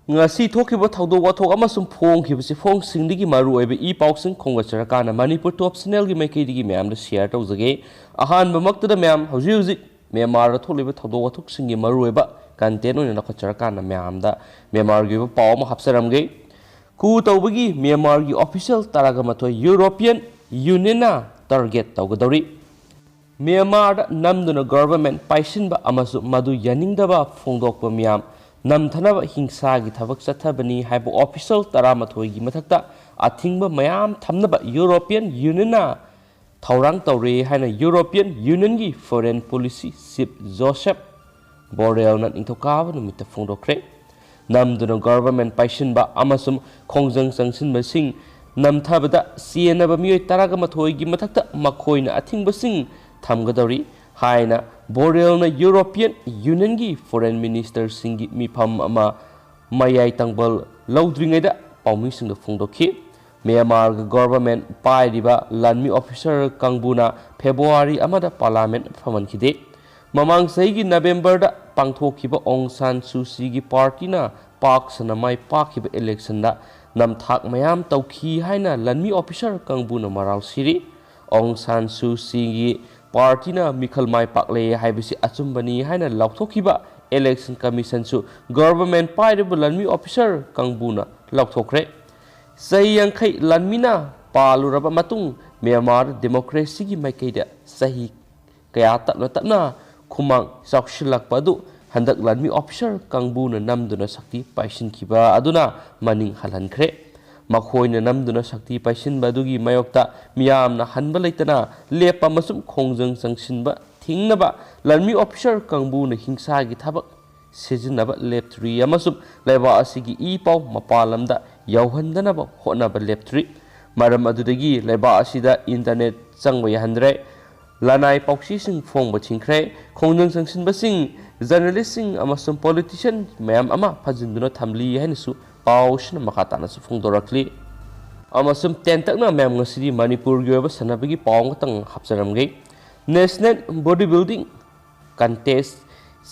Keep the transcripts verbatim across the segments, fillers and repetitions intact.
ꯉꯁꯤ ꯊꯣꯛꯈꯤꯕ ꯊꯧꯗꯣꯛ ꯋꯥꯊꯣꯛ ꯑꯃꯁꯨꯡ ꯐꯣꯡꯈꯤꯕ ꯆꯦꯐꯣꯡꯁꯤꯡꯗꯒꯤ ꯃꯔꯨꯑꯣꯏꯕ ꯏ ꯄꯥꯎꯁꯤꯡ ꯈꯣꯝꯒꯠꯆꯔꯀꯥꯟꯗ ꯃꯅꯤꯄꯨꯔ ꯇꯣꯞ ꯆꯦꯅꯦꯜꯒꯤ ꯃꯥꯏꯀꯩꯗꯒꯤ ꯃꯌꯥꯝꯗ ꯁꯤꯌꯔ ꯇꯧꯖꯒꯦ꯫ ꯑꯍꯥꯟꯕꯃꯛꯇꯗ ꯃꯌꯥꯝ, ꯍꯧꯖꯤꯛ ꯍꯧꯖꯤꯛ ꯃ꯭ꯌꯥꯟꯃꯥꯔꯗ ꯊꯣꯛꯂꯤꯕ ꯊꯧꯗꯣꯛ ꯋꯥꯊꯣꯛꯁꯤꯡꯒꯤ ꯃꯔꯨꯑꯣꯏꯕ ꯀꯟꯇꯦꯟ ꯑꯣꯏꯅ ꯂꯧꯈꯠꯆꯔꯀꯥꯟꯗ ꯃꯌꯥꯝꯗ ꯃ꯭ꯌꯥꯟꯃꯥꯔꯒꯤ ꯑꯣꯏꯕ ꯄꯥꯎ ꯑꯃ ꯍꯥꯞꯆꯔꯝꯒꯦ꯫ ꯀꯨ ꯇꯧꯕꯒꯤ ꯃ꯭ꯌꯥꯟꯃꯥꯔꯒꯤ ꯑꯣꯐꯤꯁꯤꯌꯦꯜ ꯇꯔꯥꯒ ꯃꯥꯊꯣꯏ ꯌꯨꯔꯣꯄꯤꯌꯟ ꯌꯨꯅꯤꯌꯟꯅ ꯇꯥꯔꯒꯦꯠ ꯇꯧꯒꯗꯧꯔꯤ꯫ ꯃ꯭ꯌꯥꯟꯃꯥꯔꯗ ꯅꯝꯗꯨꯅ ꯒꯚꯔꯟꯃꯦꯟꯠ ꯄꯥꯏꯁꯤꯟꯕ ꯑꯃꯁꯨꯡ ꯃꯗꯨ ꯌꯥꯅꯤꯡꯗꯕ ꯐꯣꯡꯗꯣꯛꯄ ꯃꯤꯌꯥꯝ ꯅꯝꯊꯅꯕ ꯍꯤꯡꯁꯥꯒꯤ ꯊꯕꯛ ꯆꯠꯊꯕꯅꯤ ꯍꯥꯏꯕ ꯑꯣꯐꯤꯁꯤꯌꯦꯜ ꯇꯔꯥꯃꯥꯊꯣꯏꯒꯤ ꯃꯊꯛꯇ ꯑꯊꯤꯡꯕ ꯃꯌꯥꯝ ꯊꯝꯅꯕ ꯌꯨꯔꯣꯄꯤꯌꯟ ꯌꯨꯅꯤꯌꯟꯅ ꯊꯧꯔꯥꯡ ꯇꯧꯔꯦ ꯍꯥꯏꯅ ꯌꯨꯔꯣꯄꯤꯌꯟ ꯌꯨꯅꯤꯌꯟꯒꯤ ꯐꯣꯔꯦꯟ ꯄꯣꯂꯤꯁꯤ ꯆꯤꯐ ꯖꯣꯁꯦꯞ ꯕꯣꯔꯦꯜꯅ ꯅꯤꯡꯊꯧꯀꯥꯕ ꯅꯨꯃꯤꯠꯇ ꯐꯣꯡꯗꯣꯛꯈ꯭ꯔꯦ꯫ ꯅꯝꯗꯨꯅ ꯒꯚꯔꯟꯃꯦꯟꯠ ꯄꯥꯏꯁꯤꯟꯕ ꯑꯃꯁꯨꯡ ꯈꯣꯡꯖꯪ ꯆꯪꯁꯤꯟꯕꯁꯤꯡ ꯅꯝꯊꯕꯗ ꯆꯦꯟꯅꯕ ꯃꯤꯑꯣꯏ ꯇꯔꯥꯒ ꯃꯥꯊꯣꯏꯒꯤ ꯃꯊꯛꯇ ꯃꯈꯣꯏꯅ ꯑꯊꯤꯡꯕꯁꯤꯡ ꯊꯝꯒꯗꯧꯔꯤ ꯍꯥꯏꯅ ꯕꯣꯔꯦꯜꯅ ꯌꯨꯔꯣꯄꯤꯌꯟ ꯌꯨꯅꯤꯌꯟꯒꯤ ꯐꯣꯔꯦꯟ ꯃꯤꯅꯤꯁꯇꯔꯁꯤꯡꯒꯤ ꯃꯤꯐꯝ ꯑꯃ ꯃꯌꯥꯏ ꯇꯪꯕꯜ ꯂꯧꯗ꯭ꯔꯤꯉꯩꯗ ꯄꯥꯎꯃꯤꯁꯤꯡꯗ ꯐꯣꯡꯗꯣꯛꯈꯤ꯫ ꯃ꯭ꯌꯥꯟꯃꯥꯔꯒꯤ ꯒꯣꯚꯔꯟꯃꯦꯟꯠ ꯄꯥꯏꯔꯤꯕ ꯂꯥꯟꯃꯤ ꯑꯣꯐꯤꯁꯥꯔ ꯀꯥꯡꯕꯨꯅ ꯐꯦꯕ꯭ꯔꯨꯋꯥꯔꯤ ꯑꯃꯗ ꯄꯥꯔꯂꯤꯌꯥꯃꯦꯟꯠ ꯐꯝꯍꯟꯈꯤꯗꯦ꯫ ꯃꯃꯥꯡ ꯆꯍꯤꯒꯤ ꯅꯕꯦꯝꯕꯔꯗ ꯄꯥꯡꯊꯣꯛꯈꯤꯕ ꯑꯣꯡ ꯁꯥꯟ ꯁꯨ ꯆꯤꯒꯤ ꯄꯥꯔꯇꯤꯅ ꯄꯥꯛ ꯁꯟꯅ ꯃꯥꯏ ꯄꯥꯛꯈꯤꯕ ꯏꯂꯦꯛꯁꯟꯗ ꯅꯝꯊꯥꯛ ꯃꯌꯥꯝ ꯇꯧꯈꯤ ꯍꯥꯏꯅ ꯂꯥꯟꯃꯤ ꯑꯣꯐꯤꯁꯥꯔ ꯀꯥꯡꯕꯨꯅ ꯃꯔꯥꯜ ꯁꯤꯔꯤ꯫ ꯑꯣꯡ ꯁꯥꯟ ꯁꯨ ꯆꯤꯒꯤ ꯄꯥꯔꯇꯤꯅ ꯃꯤꯈꯜ ꯃꯥꯏ ꯄꯥꯛꯂꯦ ꯍꯥꯏꯕꯁꯤ ꯑꯆꯨꯝꯕꯅꯤ ꯍꯥꯏꯅ ꯂꯥꯎꯊꯣꯛꯈꯤꯕ ꯏꯂꯦꯛꯁꯟ ꯀꯃꯤꯁꯟꯁꯨ ꯒꯣꯚꯔꯟꯃꯦꯟꯠ ꯄꯥꯏꯔꯤꯕ ꯂꯥꯟꯃꯤ ꯑꯣꯐꯤꯁꯥꯔ ꯀꯥꯡꯕꯨꯅ ꯂꯥꯎꯊꯣꯛꯈ꯭ꯔꯦ꯫ ꯆꯍꯤ ꯌꯥꯡꯈꯩ ꯂꯥꯟꯃꯤꯅ ꯄꯥꯜꯂꯨꯔꯕ ꯃꯇꯨꯡ ꯃ꯭ꯌꯥꯟꯃꯥꯔ ꯗꯦꯃꯣꯀ꯭ꯔꯦꯁꯤꯒꯤ ꯃꯥꯏꯀꯩꯗ ꯆꯍꯤ ꯀꯌꯥ ꯇꯞꯅ ꯇꯞꯅ ꯈꯨꯃꯥꯡ ꯆꯥꯎꯁꯤꯜꯂꯛꯄ ꯑꯗꯨ ꯍꯟꯗꯛ ꯂꯥꯟꯃꯤ ꯑꯣꯐꯤꯁꯥꯔ ꯀꯥꯡꯕꯨꯅ ꯅꯝꯗꯨꯅ ꯁꯛꯇꯤ ꯄꯥꯏꯁꯤꯟꯈꯤꯕ ꯑꯗꯨꯅ ꯃꯅꯤꯡ ꯍꯜꯍꯟꯈ꯭ꯔꯦ꯫ ꯃꯈꯣꯏꯅ ꯅꯝꯗꯨꯅ ꯁꯛꯇꯤ ꯄꯥꯏꯁꯤꯟꯕ ꯑꯗꯨꯒꯤ ꯃꯥꯌꯣꯛꯇ ꯃꯤꯌꯥꯝꯅ ꯍꯟꯕ ꯂꯩꯇꯅ ꯂꯦꯞꯄ ꯑꯃꯁꯨꯡ ꯈꯣꯡꯖꯪ ꯆꯪꯁꯤꯟꯕ ꯊꯤꯡꯅꯕ ꯂꯥꯟꯃꯤ ꯑꯣꯐꯤꯁꯥꯔ ꯀꯥꯡꯕꯨꯅ ꯍꯤꯡꯁꯥꯒꯤ ꯊꯕꯛ ꯁꯤꯖꯤꯟꯅꯕ ꯂꯦꯞꯇ꯭ꯔꯤ ꯑꯃꯁꯨꯡ ꯂꯩꯕꯥꯛ ꯑꯁꯤꯒꯤ ꯏ ꯄꯥꯎ ꯃꯄꯥꯟ ꯂꯝꯗ ꯌꯧꯍꯟꯗꯅꯕ ꯍꯣꯠꯅꯕ ꯂꯦꯞꯇ꯭ꯔꯤ꯫ ꯃꯔꯝ ꯑꯗꯨꯗꯒꯤ ꯂꯩꯕꯥꯛ ꯑꯁꯤꯗ ꯏꯟꯇꯔꯅꯦꯠ ꯆꯪꯕ ꯌꯥꯍꯟꯗ꯭ꯔꯦ꯫ ꯂꯅꯥꯏ ꯄꯥꯎꯆꯦꯁꯤꯡ ꯐꯣꯡꯕ ꯊꯤꯡꯈ꯭ꯔꯦ꯫ ꯈꯣꯡꯖꯪ ꯆꯪꯁꯤꯟꯕꯁꯤꯡ, ꯖꯔꯅꯦꯂꯤꯁꯁꯤꯡ ꯑꯃꯁꯨꯡ ꯄꯣꯂꯤꯇꯤꯁꯤꯌꯥꯟ ꯃꯌꯥꯝ ꯑꯃ ꯐꯥꯖꯤꯟꯗꯨꯅ ꯊꯝꯂꯤ ꯍꯥꯏꯅꯁꯨ ꯄꯥꯎꯁꯤꯅ ꯃꯈꯥ ꯇꯥꯅꯁꯨ ꯐꯣꯡꯗꯣꯔꯛꯂꯤ꯫ ꯑꯃꯁꯨꯡ ꯇꯦꯟꯇꯛꯅ ꯃꯌꯥꯝ ꯉꯁꯤꯗꯤ ꯃꯅꯤꯄꯨꯔꯒꯤ ꯑꯣꯏꯕ ꯁꯥꯟꯅꯕꯒꯤ ꯄꯥꯎ ꯑꯃꯇꯪ ꯍꯥꯞꯆꯔꯝꯒꯦ꯫ National body building ꯀꯟꯇꯦꯁ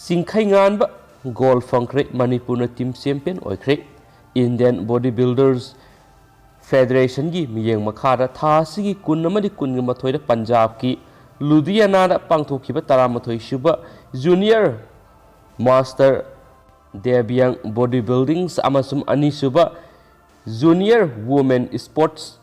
Chingkheinganba goal ꯐꯪꯈ꯭ꯔꯦ꯫ ꯃꯅꯤꯄꯨꯔꯅ ꯇꯤꯝ ꯆꯦꯝꯄꯤꯌꯟ ꯑꯣꯏꯈ꯭ꯔꯦ꯫ ꯏꯟꯗꯤꯌꯟ ꯕꯣꯗꯤ ꯕꯤꯜꯗꯔꯁ ꯐꯦꯗꯔꯦꯁꯟꯒꯤ ꯃꯤꯠꯌꯦꯡ ꯃꯈꯥꯗ ꯊꯥ ꯑꯁꯤꯒꯤ ꯀꯨꯟ ꯑꯃꯗꯤ ꯀꯨꯟꯒ ꯃꯥꯊꯣꯏꯗ ꯄꯟꯖꯥꯕꯀꯤ ꯂꯨꯙꯤꯌꯥꯅꯥꯗ ꯄꯥꯡꯊꯣꯛꯈꯤꯕ ꯇꯔꯥꯃꯥꯊꯣꯏ ꯁꯨꯕ ꯖꯨꯅꯤꯌꯔ ꯃꯥꯁꯇꯔ ꯗꯦꯕꯤꯌꯥꯡ ꯕꯣꯗꯤ ꯕꯤꯜꯗꯤꯡꯁ ꯑꯃꯁꯨꯡ ꯑꯅꯤꯁꯨꯕ junior women sports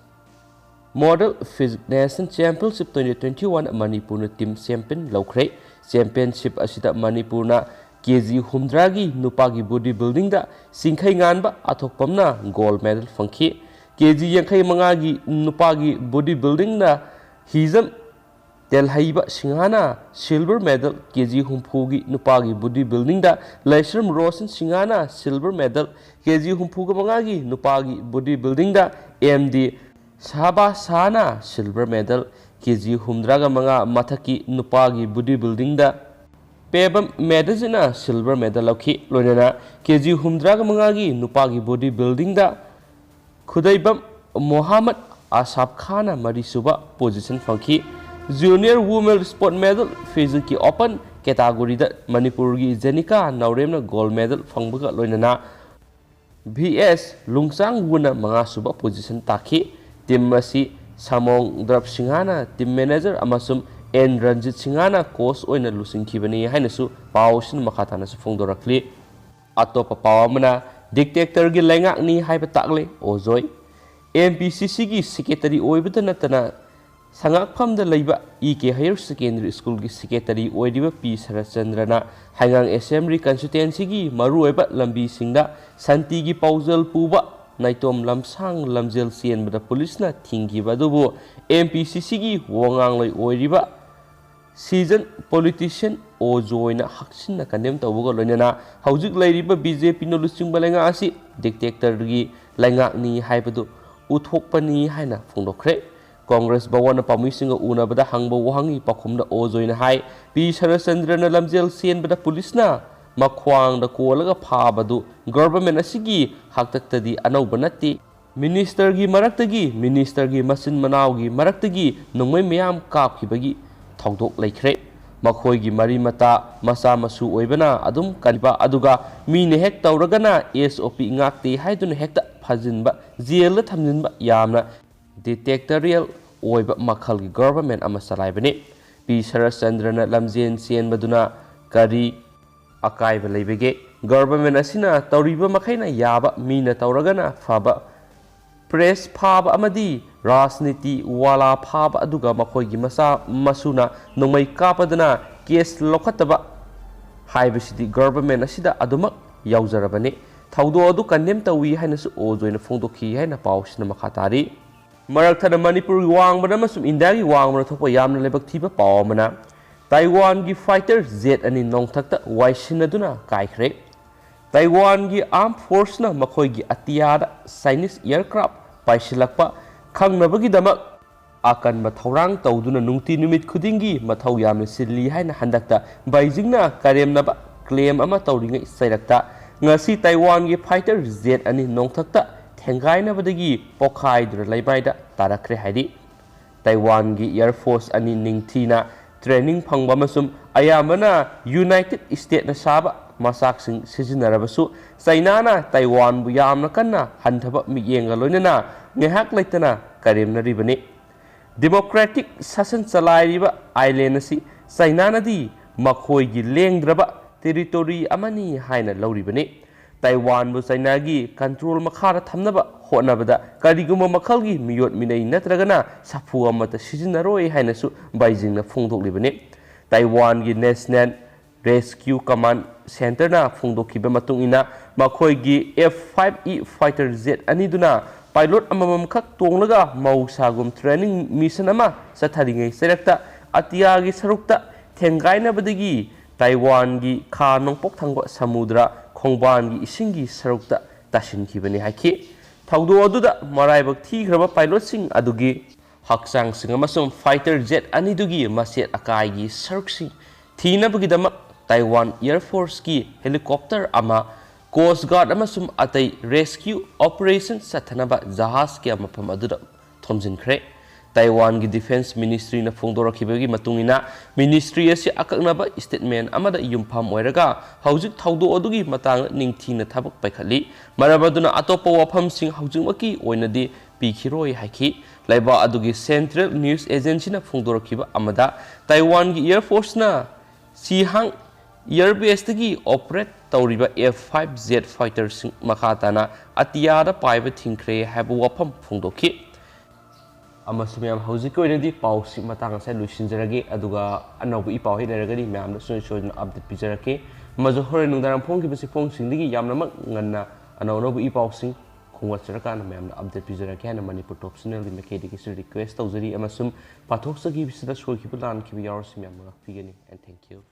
model fitness championship twenty twenty one ꯃꯅꯤꯄꯨꯔꯅ ꯇꯤꯝ ꯆꯦꯝꯄꯤꯌꯟ ꯂꯧꯈ꯭ꯔꯦ꯫ ꯆꯦꯝꯄꯤꯌꯟꯁꯤꯞ ꯑꯁꯤꯗ ꯃꯅꯤꯄꯨꯔꯅ ꯀꯦ ꯖꯤ ꯍꯨꯝꯗ꯭ꯔꯥꯒꯤ ꯅꯨꯄꯥꯒꯤ ꯕꯣꯗꯤ ꯕꯤꯜꯗꯤꯡꯗ ꯆꯤꯡꯈꯩꯉꯥꯟꯕ ꯑꯊꯣꯛꯄꯝꯅ ꯒꯣꯜ ꯃꯦꯗꯜ ꯐꯪꯈꯤ꯫ ꯀꯦ ꯖꯤ ꯌꯥꯡꯈꯩ ꯃꯉꯥꯒꯤ ꯅꯨꯄꯥꯒꯤ ꯕꯣꯗꯤ ꯕꯤꯜꯗꯤꯡꯗ ꯍꯤꯖꯝ ꯇꯦꯜꯍꯩꯕ ꯁꯤꯡꯍꯥꯅ ꯁꯤꯜꯚꯔ ꯃꯦꯗꯜ, ꯀꯦ ꯖꯤ ꯍꯨꯝꯐꯨꯒꯤ ꯅꯨꯄꯥꯒꯤ body ꯕꯤꯜꯗꯤꯡꯗ ꯂꯩꯁ꯭ꯔꯝ Roshan ꯁꯤꯡꯍꯥꯅ silver medal, K G ꯍꯨꯝꯐꯨꯒ ꯃꯉꯥꯒꯤ ꯅꯨꯄꯥꯒꯤ ꯕꯣꯗꯤ ꯕꯤꯜꯗꯤꯡꯗ ꯑꯦꯝ ꯗꯤ ꯁꯍꯕꯥꯁ ꯁꯍꯥꯅ ꯁꯤꯜꯚꯔ ꯃꯦꯗꯜ, ꯀꯦ ꯖꯤ ꯍꯨꯝꯗ꯭ꯔꯥꯒ ꯃꯉꯥ ꯃꯊꯛꯀꯤ ꯅꯨꯄꯥꯒꯤ ꯕꯣꯗꯤ ꯕꯤꯜꯗꯤꯡꯗ ꯄꯦꯕꯝ ꯃꯦꯗꯖꯤꯅ ꯁꯤꯜꯚꯔ ꯃꯦꯗꯜ ꯂꯧꯈꯤ꯫ ꯂꯣꯏꯅꯅ ꯀꯦ ꯖꯤ ꯍꯨꯝꯗ꯭ꯔꯥꯒ ꯃꯉꯥꯒꯤ ꯅꯨꯄꯥꯒꯤ ꯕꯣꯗꯤ ꯕꯤꯜꯗꯤꯡꯗ ꯈꯨꯗꯩꯕꯝ ꯃꯣꯍꯥꯃꯠ ꯑꯁꯥꯐ ꯈꯥꯟꯅ ꯃꯔꯤꯁꯨꯕ ꯄꯣꯖꯤꯁꯟ ꯐꯪꯈꯤ꯫ ꯖꯨꯅꯤꯌꯔ ꯋꯨꯃꯦꯟ ꯁ꯭ꯄꯣꯔꯠ ꯃꯦꯗꯜ ꯐꯤꯖꯤꯛꯀꯤ ꯑꯣꯄꯟ ꯀꯦꯇꯥꯒꯣꯔꯤꯗ ꯃꯅꯤꯄꯨꯔꯒꯤ ꯖꯦꯅꯤꯀꯥ ꯅꯥꯎꯔꯦꯝꯅ ꯒꯣꯜ ꯃꯦꯗꯜ ꯐꯪꯕꯒ ꯂꯣꯏꯅꯅ ꯚꯤ ꯑꯦꯁ ꯂꯨꯡꯆꯥꯡꯋꯨꯅ ꯃꯉꯥꯁꯨꯕ ꯄꯣꯖꯤꯁꯟ ꯇꯥꯈꯤ꯫ ꯇꯤꯝ ꯑꯁꯤ ꯁꯥꯃꯣꯡ ꯗ꯭ꯔꯞ ꯁꯤꯡꯍꯥꯅ ꯇꯤꯝ ꯃꯦꯅꯦꯖꯔ ꯑꯃꯁꯨꯡ ꯑꯦꯟ ꯔꯟꯖꯤꯠ ꯁꯤꯡꯍꯥꯅ ꯀꯣꯆ ꯑꯣꯏꯅ ꯂꯨꯆꯤꯡꯈꯤꯕꯅꯤ ꯍꯥꯏꯅꯁꯨ ꯄꯥꯎꯁꯤꯅ ꯃꯈꯥ ꯇꯥꯅꯁꯨ ꯐꯣꯡꯗꯣꯔꯛꯂꯤ꯫ ꯑꯇꯣꯞꯄ ꯄꯥꯎ ꯑꯃꯅ ꯗꯤꯛꯇꯦꯛꯇꯔꯒꯤ ꯂꯩꯉꯥꯛꯅꯤ ꯍꯥꯏꯕ ꯇꯥꯛꯂꯦ ꯑꯣꯖꯣꯏ꯫ ꯑꯦꯝ ꯄꯤ ꯁꯤ ꯁꯤꯒꯤ ꯁꯦꯀ꯭ꯔꯦꯇꯔꯤ ꯑꯣꯏꯕꯇ ꯅꯠꯇꯅ ꯁꯉꯥꯛꯐꯝꯗ ꯂꯩꯕ ꯏ ꯀꯦ ꯍꯥꯌꯔ ꯁꯦꯀꯦꯟꯗꯔꯤ ꯁ꯭ꯀꯨꯜꯒꯤ ꯁꯦꯀ꯭ꯔꯦꯇꯔꯤ ꯑꯣꯏꯔꯤꯕ ꯄꯤ ꯁꯔꯠꯆꯟꯗ꯭ꯔꯅ ꯍꯩꯉꯥꯡ ꯑꯦꯁꯦꯝꯕ꯭ꯂꯤ ꯀꯟꯁꯇꯤꯇ꯭ꯋꯦꯟꯁꯤꯒꯤ ꯃꯔꯨꯑꯣꯏꯕ ꯂꯝꯕꯤꯁꯤꯡꯗ ꯁꯥꯟꯇꯤꯒꯤ ꯄꯥꯎꯖꯦꯜ ꯄꯨꯕ ꯅꯥꯏꯇꯣꯝ ꯂꯝꯁꯥꯡ ꯂꯝꯖꯦꯜ ꯆꯦꯟꯕꯗ ꯄꯨꯂꯤꯁꯅ ꯊꯤꯡꯈꯤꯕ ꯑꯗꯨꯕꯨ ꯑꯦꯝ ꯄꯤ ꯁꯤ ꯁꯤꯒꯤ ꯋꯥꯉꯥꯡꯂꯣꯏ ꯑꯣꯏꯔꯤꯕ ꯁꯤꯖꯟ ꯄꯣꯂꯤꯇꯤꯁꯤꯌꯟ ꯑꯣꯖꯣꯏꯅ ꯍꯛꯆꯤꯟꯅ ꯀꯟꯗꯦꯝ ꯇꯧꯕꯒ ꯂꯣꯏꯅꯅ ꯍꯧꯖꯤꯛ ꯂꯩꯔꯤꯕ ꯕꯤ ꯖꯦ ꯄꯤꯅ ꯂꯨꯆꯤꯡꯕ ꯂꯩꯉꯥꯛ ꯑꯁꯤ ꯗꯤꯛꯇꯦꯛꯇꯔꯒꯤ ꯂꯩꯉꯥꯛꯅꯤ ꯍꯥꯏꯕꯗꯨ ꯎꯠꯊꯣꯛꯄꯅꯤ ꯍꯥꯏꯅ ꯐꯣꯡꯗꯣꯛꯈ꯭ꯔꯦ꯫ ꯀꯣꯡꯒ꯭ꯔꯦꯁ ꯚꯋꯟꯅ ꯄꯥꯎꯃꯤꯁꯤꯡꯒ ꯎꯅꯕꯗ ꯍꯪꯕ ꯋꯥꯍꯪꯒꯤ ꯄꯥꯎꯈꯨꯝꯗ ꯑꯣꯖꯣꯏꯅ ꯍꯥꯏ, ꯄꯤ ꯁꯔꯠꯆꯟꯗ꯭ꯔꯅ ꯂꯝꯖꯦꯜ ꯆꯦꯟꯕꯗ ꯄꯨꯂꯤꯁꯅ ꯃꯈ꯭ꯋꯥꯡꯗ ꯀꯣꯜꯂꯒ ꯐꯥꯕꯗꯨ ꯒꯚꯔꯟꯃꯦꯟ ꯑꯁꯤꯒꯤ ꯍꯥꯛꯇꯛꯇꯗꯤ ꯑꯅꯧꯕ ꯅꯠꯇꯦ꯫ ꯃꯤꯅꯤꯁꯇꯔꯒꯤ ꯃꯔꯛꯇꯒꯤ, ꯃꯤꯅꯤꯁꯇꯔꯒꯤ ꯃꯆꯤꯟ ꯃꯅꯥꯎꯒꯤ ꯃꯔꯛꯇꯒꯤ ꯅꯣꯡꯃꯩ ꯃꯌꯥꯝ ꯀꯥꯞꯈꯤꯕꯒꯤ ꯊꯧꯗꯣꯛ ꯂꯩꯈ꯭ꯔꯦ꯫ ꯃꯈꯣꯏꯒꯤ ꯃꯔꯤ ꯃꯇꯥ ꯃꯆꯥ ꯃꯁꯨ ꯑꯣꯏꯕꯅ ꯑꯗꯨꯝ ꯀꯟꯕ, ꯑꯗꯨꯒ ꯃꯤꯅ ꯍꯦꯛ ꯇꯧꯔꯒꯅ ꯑꯦꯁ ꯑꯣ ꯄꯤ ꯉꯥꯛꯇꯦ ꯍꯥꯏꯗꯨꯅ ꯍꯦꯛꯇ ꯐꯥꯖꯤꯟꯕ, ꯖꯦꯜꯗ ꯊꯝꯖꯤꯟꯕ ꯌꯥꯝꯅ dictatorial ꯑꯣꯏꯕ ꯃꯈꯜꯒꯤ government ꯑꯃ ꯆꯂꯥꯏꯕꯅꯤ꯫ ꯄꯤ ꯁꯔꯠꯆꯟꯗ꯭ꯔꯅ ꯂꯝꯖꯦꯟ ꯆꯦꯟꯕꯗꯨꯅ ꯀꯔꯤ ꯑꯀꯥꯏꯕ ꯂꯩꯕꯒꯦ? Government ꯑꯁꯤꯅ ꯇꯧꯔꯤꯕ ꯃꯈꯩꯅ ꯌꯥꯕ, ꯃꯤꯅ ꯇꯧꯔꯒꯅ ꯐꯕ, press ꯐꯥꯕ ꯑꯃꯗꯤ ꯔꯥꯖꯅꯤꯇꯤ ꯋꯥꯂꯥ ꯐꯥꯕ, ꯑꯗꯨꯒ ꯃꯈꯣꯏꯒꯤ ꯃꯆꯥ ꯃꯁꯨꯅ ꯅꯣꯡꯃꯩ ꯀꯥꯞꯄꯗꯅ case ꯂꯧꯈꯠꯇꯕ ꯍꯥꯏꯕꯁꯤꯗꯤ government ꯑꯁꯤꯗ ꯑꯗꯨꯃꯛ ꯌꯥꯎꯖꯔꯕꯅꯤ꯫ ꯊꯧꯗꯣꯛ ꯑꯗꯨ condemn ꯇꯧꯏ ꯍꯥꯏꯅꯁꯨ ꯑꯣꯖ ꯑꯣꯏꯅ ꯐꯣꯡꯗꯣꯛꯈꯤ ꯍꯥꯏꯅ ꯄꯥꯎꯁꯤꯅ ꯃꯈꯥ ꯇꯥꯔꯤ꯫ ꯃꯔꯛ ꯊꯠꯅ ꯃꯅꯤꯄꯨꯔꯒꯤ ꯋꯥꯡꯃꯗ ꯑꯃꯁꯨꯡ ꯏꯟꯗꯤꯌꯥꯒꯤ ꯋꯥꯡꯃꯗ ꯊꯣꯛꯄ ꯌꯥꯝꯅ ꯂꯥꯏꯕꯛ ꯊꯤꯕ ꯄꯥꯎ ꯑꯃꯅ, ꯇꯥꯏꯋꯥꯟꯒꯤ fighter jet ꯑꯅꯤ ꯅꯣꯡꯊꯛꯇ ꯋꯥꯏꯁꯤꯟꯅꯗꯨꯅ ꯀꯥꯏꯈ꯭ꯔꯦ꯫ ꯇꯥꯏꯋꯥꯟꯒꯤ armed forceꯅ ꯃꯈꯣꯏꯒꯤ ꯑꯇꯤꯌꯥꯗ Chinese aircraft ꯄꯥꯏꯁꯤꯜꯂꯛꯄ ꯈꯪꯅꯕꯒꯤꯗꯃꯛ ꯑꯀꯟꯕ ꯊꯧꯔꯥꯡ ꯇꯧꯗꯨꯅ ꯅꯨꯡꯇꯤ ꯅꯨꯃꯤꯠ ꯈꯨꯗꯤꯡꯒꯤ ꯃꯊꯧ ꯌꯥꯝꯅ ꯆꯤꯜꯂꯤ ꯍꯥꯏꯅ ꯍꯟꯗꯛꯇ ꯕꯩꯖꯤꯡꯅ ꯀꯔꯦꯝꯅꯕ claim ꯑꯃ ꯇꯧꯔꯤꯉꯩ ꯆꯩꯔꯛꯇ, ꯉꯁꯤ ꯇꯥꯏꯋꯥꯟꯒꯤ fighter jet ꯑꯅꯤ ꯅꯣꯡꯊꯛꯇ ꯊꯦꯡꯒꯥꯏꯅꯕꯗꯒꯤ ꯄꯣꯈꯥꯏꯗꯨꯅ ꯂꯩꯃꯥꯏꯗ ꯇꯥꯔꯛꯈ꯭ꯔꯦ ꯍꯥꯏꯔꯤ꯫ ꯇꯥꯏꯋꯥꯟꯒꯤ air force ꯑꯅꯤ ꯅꯤꯡꯊꯤꯅ training ꯐꯪꯕ ꯑꯃꯁꯨꯡ ꯑꯌꯥꯝꯕꯅ United Statesꯅ ꯁꯥꯕ ꯃꯆꯥꯛꯁꯤꯡ ꯁꯤꯖꯤꯟꯅꯔꯕꯁꯨ, ꯆꯩꯅꯥꯅ ꯇꯥꯏꯋꯥꯟꯕꯨ ꯌꯥꯝꯅ ꯀꯟꯅ ꯍꯟꯊꯕ ꯃꯤꯠꯌꯦꯡꯒ ꯂꯣꯏꯅꯅ ꯉꯥꯏꯍꯥꯛ ꯂꯩꯇꯅ ꯀꯔꯦꯝꯅꯔꯤꯕꯅꯤ꯫ Democratic ꯁꯥꯁꯟ ꯆꯂꯥꯏꯔꯤꯕ island ꯑꯁꯤ ꯆꯩꯅꯥꯅꯗꯤ ꯃꯈꯣꯏꯒꯤ ꯂꯦꯡꯗ꯭ꯔꯕ territory ꯑꯃꯅꯤ ꯍꯥꯏꯅ ꯂꯧꯔꯤꯕꯅꯤ꯫ ꯇꯥꯏꯋꯥꯟꯕꯨ ꯆꯩꯅꯥꯒꯤ control ꯃꯈꯥꯗ ꯊꯝꯅꯕ ꯍꯣꯠꯅꯕꯗ ꯀꯔꯤꯒꯨꯝꯕ ꯃꯈꯜꯒꯤ ꯃꯤꯑꯣꯠ ꯃꯤꯅꯩ ꯅꯠꯇ꯭ꯔꯒꯅ ꯁꯥꯐꯨ ꯑꯃꯠꯇ ꯁꯤꯖꯤꯟꯅꯔꯣꯏ ꯍꯥꯏꯅꯁꯨ ꯕꯩꯖꯤꯡꯅ ꯐꯣꯡꯗꯣꯛꯂꯤꯕꯅꯤ꯫ ꯇꯥꯏꯋꯥꯟꯒꯤ National Rescue Command Centreꯅ ꯐꯣꯡꯗꯣꯛꯈꯤꯕ ꯃꯇꯨꯡ ꯏꯟꯅ, ꯃꯈꯣꯏꯒꯤ F five E fighter jet ꯑꯅꯤꯗꯨꯅ pilot ꯑꯃꯃꯝꯈꯛ ꯇꯣꯡꯂꯒ ꯃꯍꯧꯁꯥꯒꯨꯝ training mission ꯑꯃ ꯆꯠꯊꯔꯤꯉꯩ ꯆꯩꯔꯛꯇ ꯑꯇꯤꯌꯥꯒꯤ ꯁꯔꯨꯛꯇ ꯊꯦꯡꯒꯥꯏꯅꯕꯗꯒꯤ ꯇꯥꯏꯋꯥꯟꯒꯤ ꯈꯥ ꯅꯣꯡꯄꯣꯛ ꯊꯪꯕ ꯁꯃꯨꯗ꯭ꯔ ꯈꯣꯡꯕꯥꯟꯒꯤ ꯏꯁꯤꯡꯒꯤ ꯁꯔꯨꯛꯇ ꯇꯥꯁꯤꯟꯈꯤꯕꯅꯤ ꯍꯥꯏꯈꯤ꯫ ꯊꯧꯗꯣꯛ ꯑꯗꯨꯗ ꯃꯔꯥꯏꯕꯛ ꯊꯤꯈ꯭ꯔꯕ pilotꯁꯤꯡ ꯑꯗꯨꯒꯤ ꯍꯛꯆꯥꯡꯁꯤꯡ ꯑꯃꯁꯨꯡ fighter jet ꯑꯅꯤꯗꯨꯒꯤ ꯃꯆꯦꯠ ꯑꯀꯥꯏꯒꯤ ꯁꯔꯨꯛꯁꯤꯡ ꯊꯤꯅꯕꯒꯤꯗꯃꯛ ꯇꯥꯏꯋꯥꯟ Air Forceꯀꯤ helicopter ꯑꯃ, Coast Guard ꯑꯃꯁꯨꯡ ꯑꯇꯩ rescue operation ꯆꯠꯊꯅꯕ ꯖꯍꯥꯖ ꯀꯌꯥ ꯃꯐꯝ ꯑꯗꯨꯗ ꯊꯣꯝꯖꯤꯟꯈ꯭ꯔꯦ꯫ ꯇꯥꯏꯋꯥꯟꯒꯤ ꯗꯤꯐꯦꯟꯁ ꯃꯤꯅꯤꯁꯇ꯭ꯔꯤꯅ ꯐꯣꯡꯗꯣꯔꯛꯈꯤꯕꯒꯤ ꯃꯇꯨꯡ ꯏꯟꯅ, ꯃꯤꯅꯤꯁꯇ꯭ꯔꯤ ꯑꯁꯤ ꯑꯀꯛꯅꯕ ꯁ꯭ꯇꯦꯠꯃꯦꯟ ꯑꯃꯗ ꯌꯨꯝꯐꯝ ꯑꯣꯏꯔꯒ ꯍꯧꯖꯤꯛ ꯊꯧꯗꯣꯛ ꯑꯗꯨꯒꯤ ꯃꯇꯥꯡꯗ ꯅꯤꯡꯊꯤꯅ ꯊꯕꯛ ꯄꯥꯏꯈꯠꯂꯤ꯫ ꯃꯔꯝ ꯑꯗꯨꯅ ꯑꯇꯣꯞꯄ ꯋꯥꯐꯝꯁꯤꯡ ꯍꯧꯖꯤꯛꯃꯛꯀꯤ ꯑꯣꯏꯅꯗꯤ ꯄꯤꯈꯤꯔꯣꯏ ꯍꯥꯏꯈꯤ꯫ ꯂꯩꯕꯥꯛ ꯑꯗꯨꯒꯤ ꯁꯦꯟꯇ꯭ꯔꯦꯜ ꯅ꯭ꯌꯨꯁ ꯑꯦꯖꯦꯟꯁꯤꯅ ꯐꯣꯡꯗꯣꯔꯛꯈꯤꯕ ꯑꯃꯗ, ꯇꯥꯏꯋꯥꯟꯒꯤ ꯑꯦꯌꯔ ꯐꯣꯔꯁꯅ ꯁꯤꯍꯥꯡ ꯑꯦꯌꯔ ꯕꯦꯁꯇꯒꯤ ꯑꯣꯄꯔꯦꯠ ꯇꯧꯔꯤꯕ ꯑꯦꯐ ꯐꯥꯏꯚ ꯖꯦꯠ ꯐꯥꯏꯇꯔꯁꯤꯡ ꯃꯈꯥ ꯇꯥꯅ ꯑꯇꯤꯌꯥꯗ ꯄꯥꯏꯕ ꯊꯤꯡꯈ꯭ꯔꯦ ꯍꯥꯏꯕ ꯋꯥꯐꯝ ꯐꯣꯡꯗꯣꯛꯈꯤ꯫ ꯑꯃꯁꯨ ꯃꯌꯥꯝ, ꯍꯧꯖꯤꯛꯀꯤ ꯑꯣꯏꯅꯗꯤ ꯄꯥꯎꯁꯤ ꯃꯇꯥꯡ ꯑꯁꯤꯗ ꯂꯣꯏꯁꯤꯟꯖꯔꯒꯦ, ꯑꯗꯨꯒ ꯑꯅꯧꯕ ꯏ ꯄꯥꯎ ꯍꯦꯛ ꯂꯩꯔꯒꯗꯤ ꯃꯌꯥꯝꯗ ꯁꯣꯏ ꯁꯣꯏꯗꯅ ꯑꯞꯗꯦꯠ ꯄꯤꯖꯔꯛꯀꯦ꯫ ꯑꯃꯁꯨ ꯍꯣꯔꯦꯟ ꯅꯨꯡꯗꯥꯡ ꯐꯣꯡꯈꯤꯕꯁꯤ ꯐꯣꯡꯁꯤꯡꯗꯒꯤ ꯌꯥꯝꯅꯃꯛ ꯉꯟꯅ ꯑꯅꯧ ꯑꯅꯧꯕ ꯏ ꯄꯥꯎꯁꯤꯡ ꯈꯣꯝꯒꯠꯆꯔꯀꯥꯟꯗ ꯃꯌꯥꯝꯗ ꯑꯞꯗꯦꯠ ꯄꯤꯖꯔꯛꯀꯦ ꯍꯥꯏꯅ ꯃꯅꯤꯄꯨꯔ ꯇꯣꯞ ꯆꯦꯅꯦꯜꯒꯤ ꯃꯥꯏꯀꯩꯗꯒꯤꯁꯨ ꯔꯤꯀ꯭ꯋꯦꯁ ꯇꯧꯖꯔꯤ꯫ ꯑꯃꯁꯨꯡ ꯄꯥꯊꯣꯛꯆꯈꯤꯕꯁꯤꯗ ꯁꯣꯏꯈꯤꯕ ꯂꯥꯟꯈꯤꯕ ꯌꯥꯎꯔꯁꯨ ꯃꯌꯥꯝꯅ ꯉꯥꯛꯄꯤꯒꯅꯤ꯫ And thank you꯫